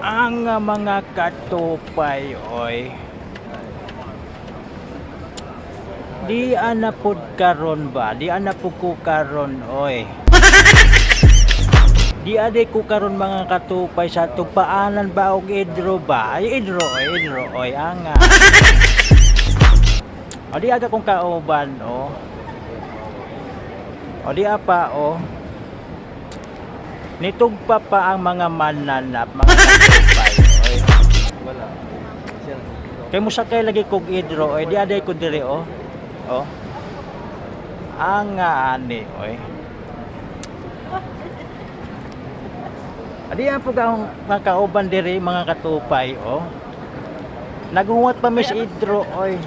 Ang mga katupay, oy. Di ana pud karon ba? Di ana pud ko karon, oy. Di ade ko karon, mga katupay, sa tugpaanan ba og Idro ba? Ay, Idro oy, Idro oy, anga. O di aga kong kauban oh. O di apa oh. Nitugpa pa ang mga mananap, mga katupay, oy. Wala. Siya. Kay mosakay lagi kog Idro oy, di aday ko diri oh. Oh. Anga ani oy. Adi ang po akong mga kauban diri, mga katupay, oh. Naguwat pa mis Idro oy.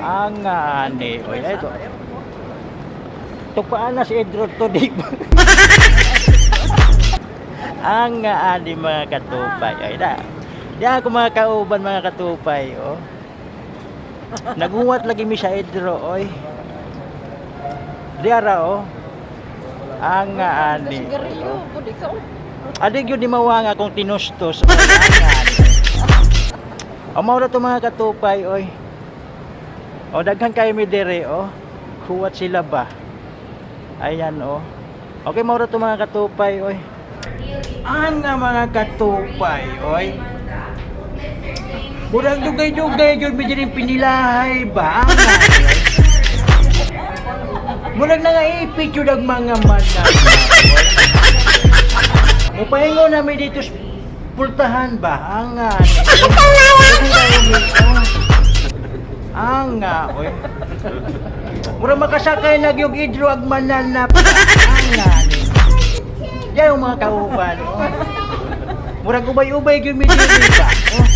Anga ani oy. Ay, ito. Tupaan na si Idro to di ba? Anga ani, mga katupay. Ay da. Di ako mga kauban, mga katupay, oh. Naguwat lagi mi sa Idro oy. Di ara oh. Anga ani. Sigarilyo, pud ikaw. Adi gyud ni mawanga kung tinustos. Oy, anga ani. O mao ra to, mga katupay, oy. O daghan kayo mi dere oh. Kuwat sila ba? Ayan oh. Okay, mao ra to, mga katupay, oy. Anga mga katupay, oy. Murag dugay-dugay gyud mi diri pinilahay ba? Anga, oy. Murag nangaipit yun ang mga mananap, oy. Mupahingo namin dito sa pultahan ba? Anga. Anga, oy. Mura makasakay na yung Idro ag mananap. Anga ni. Diyan yung mga kauban. Oh. Murag ubay-ubay gyud mi diri ba? Oh.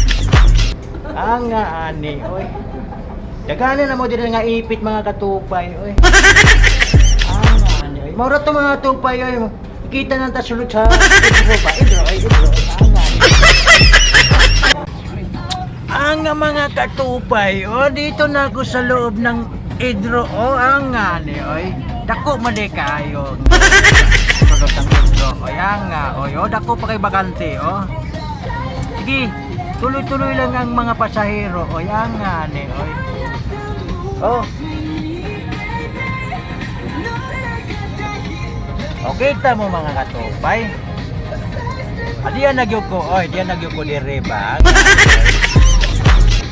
Anga ani, oy. Daghanan na mo diri nga ipit, mga katupay, oy. Anga ani, oy. Mao ra to, mga tupay, oy. Kita nang ta sulod sa Idro ba? Idro, oy, Idro. Anga ani. Ang mga katupay, oh, dito na ako sa loob ng Idro, oh, ang ani, oy. Dako man di kayo. Sulod ng Idro, oy, ang oy, oh, dako pa kay bakante, oh. Sige, tuloy-tuloy lang ang mga pasahero, oy, ang ani, oy. Oh. O, kita mo, mga katupay. Diyan nagyog ko, oy, diyan nagyog ko dire ba?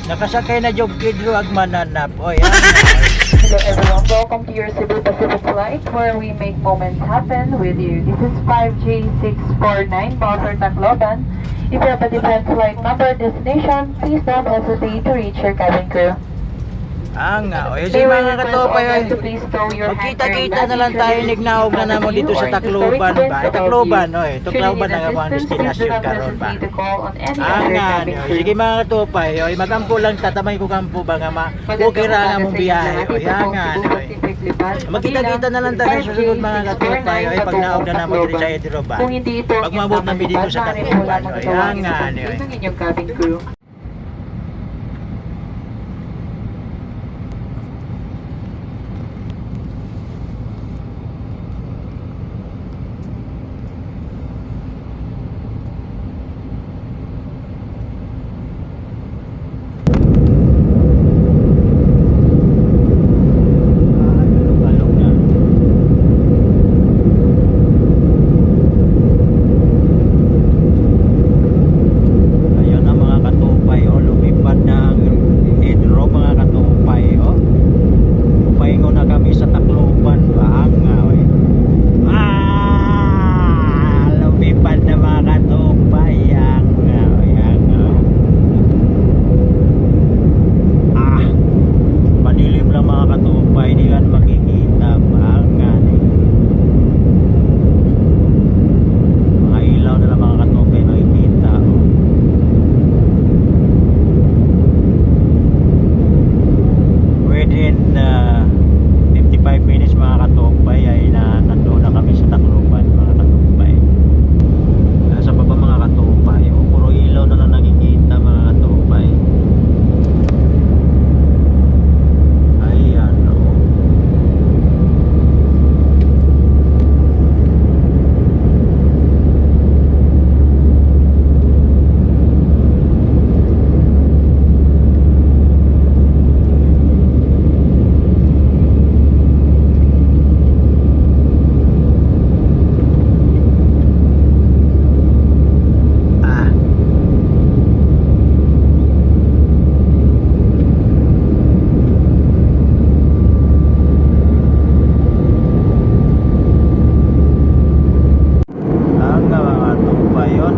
Nakasakay na jog Idro ag mananap, oy. Ah. Hello everyone, welcome to your Cebu Pacific flight where we make moments happen with you. This is 5J649 bound for Tacloban. If you have a different flight number destination, please don't hesitate to reach your cabin crew. Anga, oy, May si we mga request katopay, all oy. guests to please stow your Magkita-kita hand na lang tayo, nignaog na namo dito sa Tacloban ba? Ay, Tacloban, oy. Tacloban na nga ang destinasyon karon ba? Anga, oy. Sige, mga katopay, oy, magampo lang tatamay ko kampo ba nga ma. Okay ra nga mong biyahe, oy. Anga, oy. Magkita-kita na lang tayo sa susunod, mga katupay, oy, pag naog na namo diri sa Idro ba. Kung hindi ito ang Pag maabot inyong namin dito sa tamang Tacloban, lipad, maaari po oy. lamang tawagin Anga, sa oy. ng inyong cabin crew. Alog na. Ayan na, mga katupay.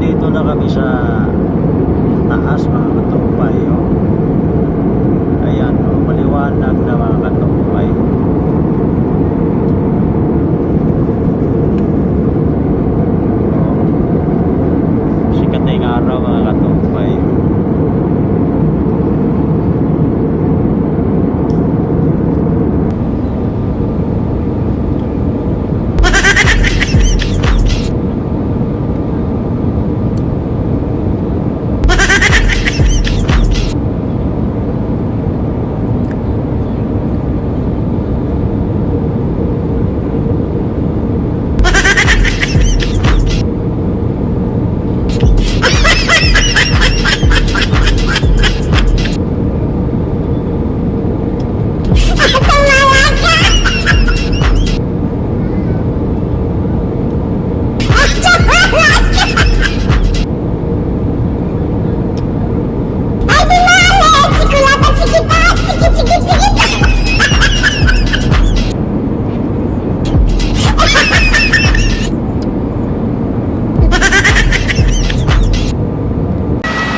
Nandito na kami sa taas, mga katupay, oh. Ayan, oh, maliwanag na, mga katupay. Oh. Sikat na yung araw, mga katupay.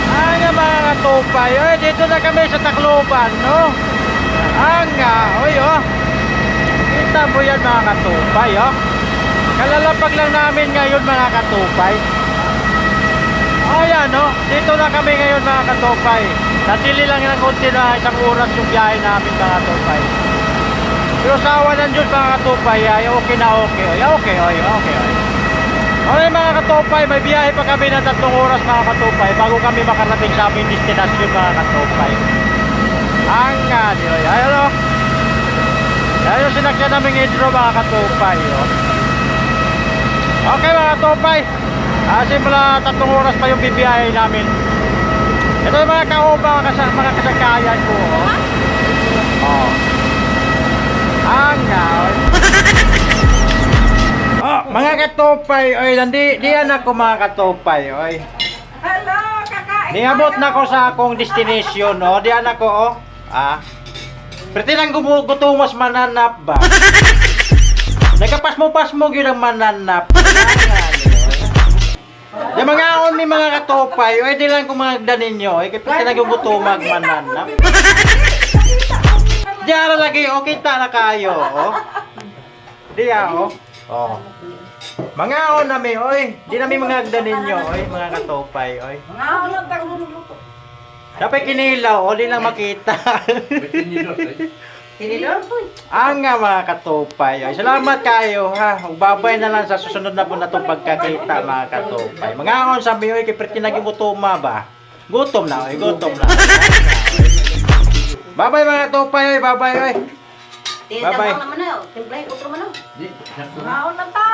Ay, mga katupay. Oy, dito na kami sa Tacloban, no? Ang, oy, oh. Kita mo yan, mga katupay, oh. Kalalapag lang namin ngayon, mga katupay. Ayan, no? Dito na kami ngayon, mga katupay. Natili lang ng konti na isang oras yung biyahe namin, mga katupay. Pero sa awa ng Diyos, mga katupay, ay okay na okay. Oy, okay, oy, okay, oy. Okay, mga katopay, may biyahe pa kami ng 3 oras, mga katopay, bago kami makarating sa aming destinasyon, mga katopay. Ang nga, di ba? Ayun o. Ayun yung sinakyan namin hydro, mga katopay. Oh. Okay, mga katopay. Simula 3 oras pa yung bibiyahe namin. Ito yung mga kauba, mga kasakayan ko. Oh. Oh. Ang nga. Oh, mga katopay, oy, nandi diyan ako, mga katopay, oy. Hello, kakain. Niabot na ko sa akong destination, oh. Diyan ako, oh. Ah. Pero tinang gutumos mananap ba? Nagkapasmo-pasmo gyud ang mananap. Di mga on ni mga katopay, oy, di lang ko mga ninyo, oy, kay pati nang gutumag mananap. Diyan lagi, oh, kita na kayo, oh. Diya, oh. Oh. Mga on nami, oy. Di nami mga ninyo, oy, mga katopay, oy. Mga ulang tagluluto. Dapat kinilaw, o di lang makita. Ang nga, mga katupay. Ay, salamat kayo ha. Ug babay na lang sa susunod na po na itong pagkakita, mga katupay. Mga on sabi, oy, kay perti naging gutoma ba? Gutom na, oy, gutom na. Babay, mga katupay, oy, babay, oy. Bye-bye. Bye-bye. Naman na, timplay, otro man na. Mga ulang ta.